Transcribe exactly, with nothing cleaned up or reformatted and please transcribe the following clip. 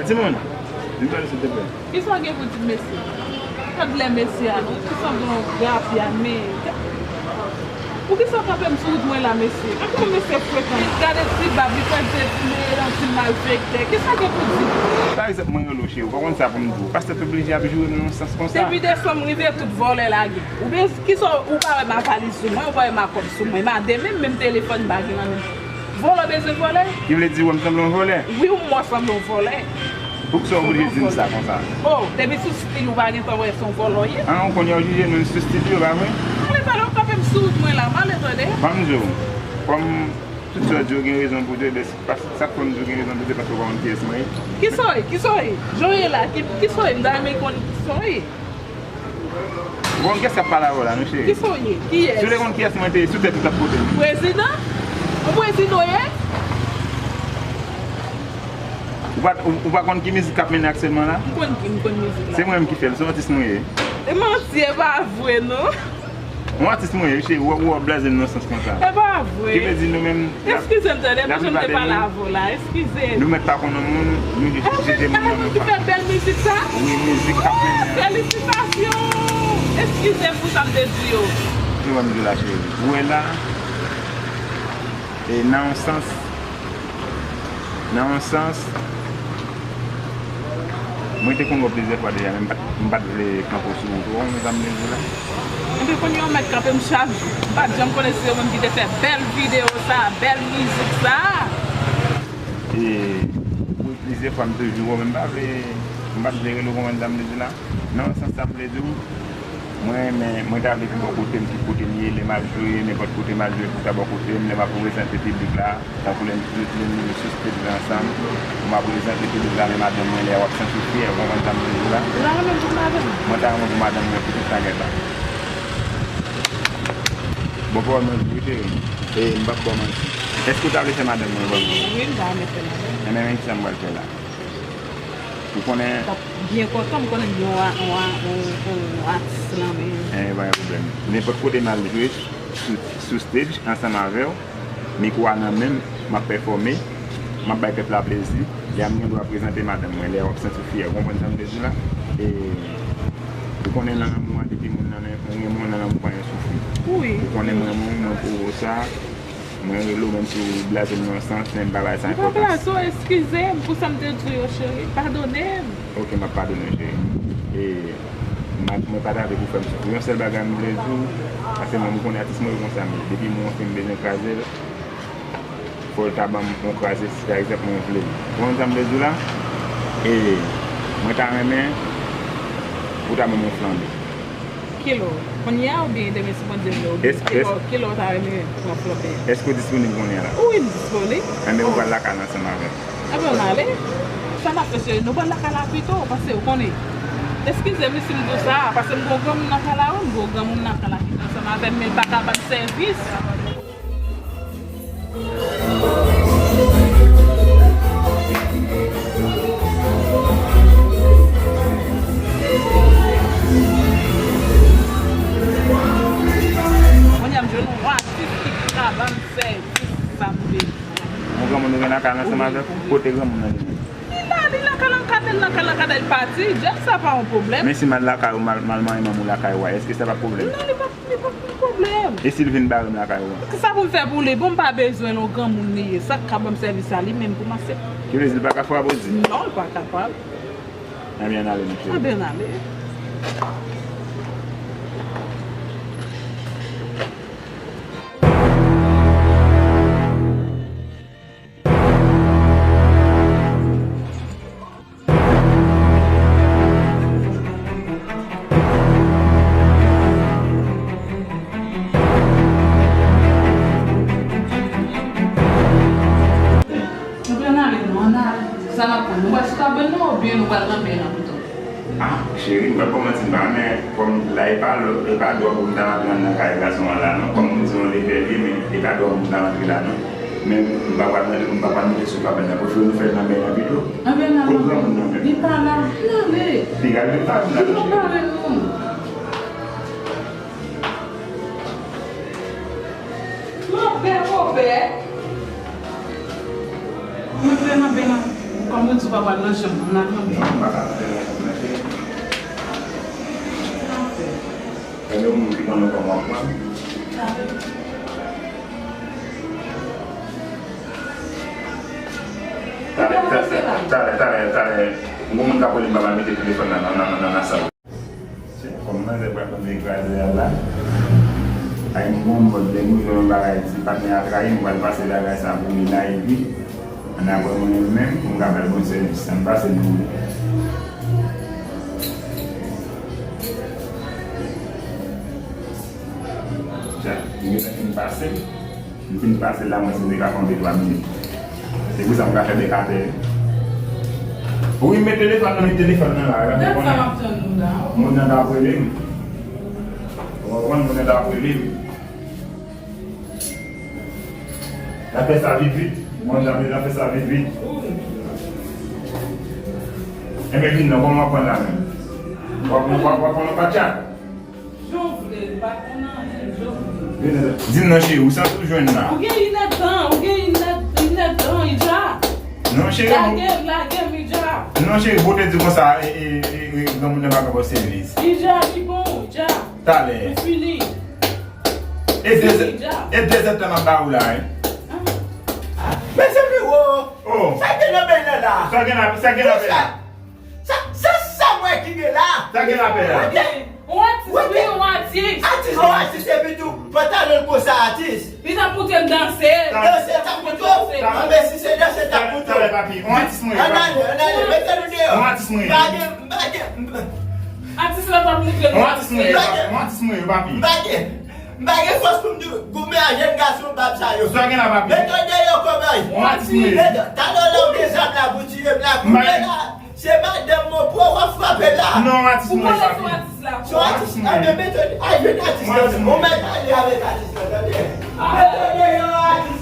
Timoun, vin pale silteplè. Kisa w gen pou di mesye? Gad lè mesye a non, ki sanble yon grapya, men. Poukisa w kanpe m sou wout mwen la, mesye? Gad kòman mesye frekan. Gade ti bab li, fè zye ti mele nan ti malfektè. Kisa w gen pou di? Pa egzanp, mwen rele w cheri, w pa konn sa pou m di w. Pastè t oblije ap joure m nan yon sans konsa. Depi desanm rive, tout vòlè lage. Oubyen kisa w, ou pa wè m a valiz sou mwen, ou pa wè m a kòb sou mwen. M a de men m, menm telefòn m pa gen nan men m. Vòlè bezwen vòlè? Ki vle di wè m sanble yon vòlè? Wi, ou wè w sanble yon vòlè. Poukisa w oblije di m sa konsa? Oh, depi sou stil ou pa gentan wè se yon vòlè w ye? An, ou konnen yo jije moun sou stil yo, pa vre? Ale pale, w kanpe m sou wout mwen la, m ale tande. Ban m di w, kòm tout sa w di yo gen rezon pou di yo, sa k fè m di w gen rezon pou di yo, paske w pa konn kiyès mwen ye. Kisa w ye? Kisa w ye? Jan w ye la, ki, kisa w ye? M ta renmen konn kisa w ye. Bon, kiyès k ap pale avè w la, non, cheri? Kisa w ye? Kiyès? Si w te konn kiyès mwen te ye, sou tèt ou t ap pote m. Prezidan? Ou prezidan w ye? Ou pa, ou, ou pa konn ki mizik k ap mennen aktyèlman la? M konn ki, m konn mizik la. Se mwen menm ki fè l, se yon atis mwen ye. E manti, e pa vre, non. Yon atis mwen ye, cheri, ou, ou ap blaze m nan sans konsa. E pa vre. Ki vle di nou menm, Eskize m tande, pou jan m te pale avè w la, eskize. Nou mèt pa konn yon moun, nou jis jete moun nan men pa nou. Ki fè bèl mizik sa? Wi, mizik k ap mennen an. Felisitasyon! Eskize m pou sa m te di yo. Ki wè m di w la, cheri? Ou wè la, e nan yon sans, nan yon sans, Mwen te konn wè w plizyè fwa deja, men m pa t, m pa t vle kanpe w sou wout ou, w konprann sa m vle di w la? Enben, kounye a w mèt kanpe m chak jou. M pa t janm konnen se yo menm ki te fè bèl videyo sa, bèl mizik sa. E, wi, plizyè fwa m toujou wè w, men m pa vle, m pa t vle rele w, w konprann sa m vle di w la? Nan sans sa m vle di w, Mwen renmen, mwen ta vle pou bò kote m, tout kote m ye, lè m ap jwe, nenpòt kote m ap jwe, pou ta bò kote m, lè m ap reprezante piblik la, tankou lè m, lè m sou stage la ansanm, pou m ap reprezante piblik la, men madanm mwen, lè w ap santi w fyè, w konprann sa m vle di w la? Ou ta renmen pou madanm ou? Mwen ta renmen pou madanm mwen, pou tout sa gèt la. Bon, pawòl mwen di w, wi, cheri. E m p ap ba w manti. Èske w ta vle fè madanm mwen vrèman? Wi, m ta renmen fè madanm. Enben, men kisa m pral fè la. Ou konnen. T ap byen kontan, m konnen m gen yon a-, yon a-, yon, yon atis nan men. Enben, pa gen pwoblèm. Nenpòt kote m al jwe, sou, sou stage, ansanm avè w, mikwo a nan men m, m ap pèfòme, m ap bay pèp la plezi, lè a m gen dwa prezante madanm mwen, lè a w ap santi w fyè, ou konprann sa m vle di w la? E, ou konnen nan lanmou a, depi moun nan, ou renmen moun nan lanmou pa gen soufri. Wi. Ou konnen m renmen w, mwen pwouve w sa. Mwen rele w menm si w blaze m nan yon sans, men m pa bay sa enpòtans. M pa blaze w, eskize m pou sa m te di w yo, cheri. Padone m. Oke, m ap padone w, cheri. E, m pa, mwen pa t avèk ou fè m soufri. Yon sèl bagay m vle di w, paske mwen, m konnen atis mwen yo konsa m ye. Depi m wè yon fi m bezwen kraze l, fò l ta ban m yon kraze, si pa egzanp mwen vle l. Ou konn sa m vle di w la? E, mwen ta renmen ou ta ban m yon flanbe. Kilè? Kounye a oubyen demen si Bondye vle? Oubyen kilè, kilè w ta renmen pran flanbe a? Èske w disponib kounye a la? Wi, m disponib. Enben, ou pral lakay la ansanm avè m. Enben, ann ale. Sa n ap fè, cheri? Nou pral lakay la pito, paske ou konnen. Eskize m wi si m di w sa, paske m gen yon granmoun nan kay la, wi, m gen yon granmoun nan kay la ki ansanm avè m, men l pa ka ban m sèvis. Kounye a m jwenn yon atis ki ka ban m sèvis sa m vle. Yon granmoun ou gen lakay ansanm avè w? Kote granmoun nan li menm? Li la, li lakay la, m ka tande l nan kay la, m ka tande l pati. Djèl sa pa yon pwoblèm. Men si m al lakay ou, m al, m al manyen manman w lakay ou a, èske sa pa pwoblèm? Non, li pa, li pa pwoblèm. E si l vin bare m lakay ou a? Sa pou m fè pou li? Bon, m pa bezwen l, yon granmoun li ye. Sa k ka ban m sèvis sa, li menm pou m aksepte. Ki vle di l pa ka frape w di? Non, l pa kapab. Ebyen, ann ale, non, cheri. Ebyen, ann ale. Nou pral ale, non, ann ale. Sa n ap pran? Nou pral sou kabann nou oubyen nou pral nan men an pito? Ah, cheri, m p ap ba w manti, m pa renmen, kòm la e pa lò, e pa dwòg pou m ta rantre anndan kay gason an la, non. Kòm ou di yon lepè li ye, men e pa dwòg pou m ta rantre la, non. Men m pa pral rantre, m pa pral monte sou kabann nan. Prefere nou fè l nan men an pito. Ann ale. Kot granmoun nan menm? Li pa la. Ann ale. Piga l vin pale m la, non, cheri. Vin pale nou. Mwen pè, mwen pè. Mwen pè, mwen pè, mwen pè. Kòm ou di, Papa nan chanm nan. Non, m pa ka fè anyen pou mèt. Gen yon moun ki konnen kòman w ap pran. Talè, talè, talè, talè, talè, yon moun k ap rele m, m ap mete telefòn nan, nan, nan, nan, nan sal. Kòm manzè pral konn degaje a la, ay m gon mòd, lè m rive yon bagay, ti patnè a trayi m, m pral pase bagay sa pou li la, epi, ann apre mwen menm, pou m ka bay bon sèvis, sa m pase m pou li. Dja, m gentan fin pase. M fin pase la, mwen se te ka fè yon de twa minit. Se pou sa m ka fè bèk atè. Wi, m met telefòn nan, met telefòn nan la. Dat sa m ap tann nou la. Moun nan t ap rele m. Ou konprann, moun nan t ap rele m. N ap fè sa vit vit. Moun nan, n ap fè sa vit vit. Enben, vin nan, kòman w ap pran la menm? W ap, w ap, w ap pran yon patya? Jan w vle, m pa konn anyen, jan w vle. Di m non cheri, ou santi w jwenn la? Ou gen inèdtan, ou gen inèdtan, Ija. Non cheri, lage, lage m, Ija. Non cheri, bon te di konsa, e, e, e, e, granmoun nan pa ka fè w sèvis. Ija, li bon, Ija. Talè. Ou fini. E de zè, e de zè tan m ap ba ou la, wi. Mezanmi, wo! Oh. Sa gen nan peyi la la? Sa gen nan, sa gen nan peyi la? Sa, sa, sa mwen ki gen la? Sa gen la peyi la? Yon atis, wi, yon atis. Atis, yon atis, epi tou, pantalon l konsa, atis. Li t ap moute m danse. Danse t ap moute w? Anben, si se danse t ap moute w. Talè, papi, yon atis mwen ye, papi. Ann ale, ann ale, mete nou deyò. Yon atis mwen ye. M pa gen, m pa gen. Atis la t ap moute m. Yon atis mwen ye, papi. Yon atis mwen ye, papi. M pa gen, m pa gen fòs pou m di, goumen a jèn gason bab sa yo. Sa gen la, papi? Mete w deyò, kòbòy. Yon atis mwen ye. Mete, talè w la, ou gen zam la pou tiye m la, goumen la. Se madanm mwen pou w ap frape la. Non, atis mwen, papi. Ou konnen se yon atis la. Se yon atis, anben, mete, al jwenn atis la. Ou mèt ale avèk atis la, tande? Mete w deyò, atis.